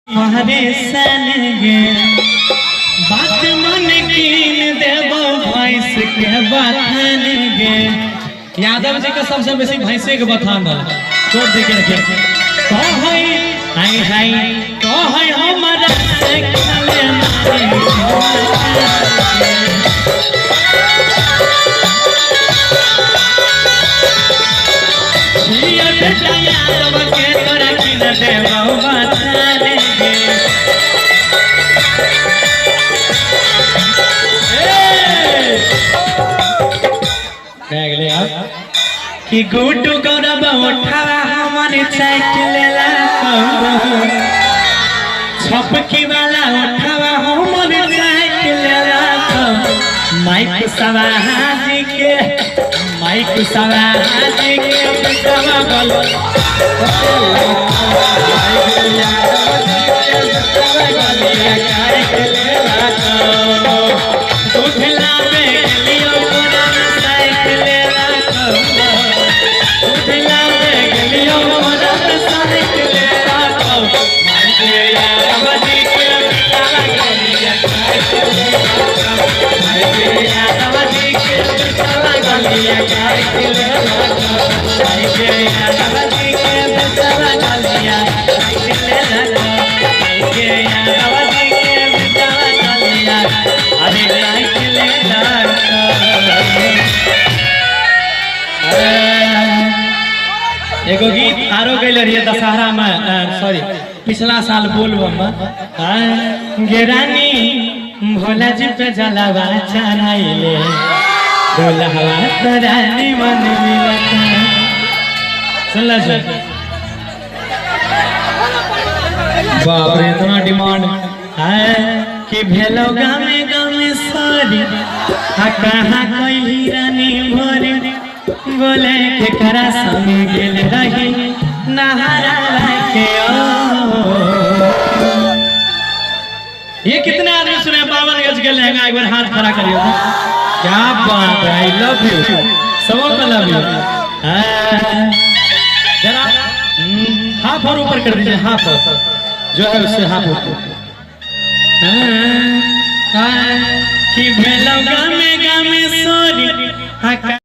परेशान गे बात मन कीन देबो भैंस के बथान गे। यादव जी के सबसे बेसी भैंसे के बथान रहल, चोट दे के रखे। कहै हाय हाय कहै हमरा से खेले मारे छिया बेटा यादव के तोरा कीन देबो बथान गे। कि गुड्डू गौरव उठावा हमर चाट लेला छपकी वाला उठावा हमर चाट लेला माइक सवाजी के माइक सवाजी के बेटवा गल एगो गीत आरो गैले रहिए दशहरा में, सॉरी पिछला साल बोलबम में। गेरानी भोला जी पे जलावा चढ़ाइले दुल्हवा तोरा निमन मिलता। सुनला सर, बाप रे इतना डिमांड है कि भेलो गामे गामे सारी आ कहाँ कैली रानी भोरी बोले के करा संग गेल रही नहारा के ओ। ये कितने आदमी सुने 52 गज के लहंगा? एक बार हाथ खड़ा करियो। क्या बात है, I love you, सबों को लव you. जरा हाफ और ऊपर कर दीजिए, हाफ और जो है उससे हाफ ऊपर। कि भेलो गामे गामे सोरी।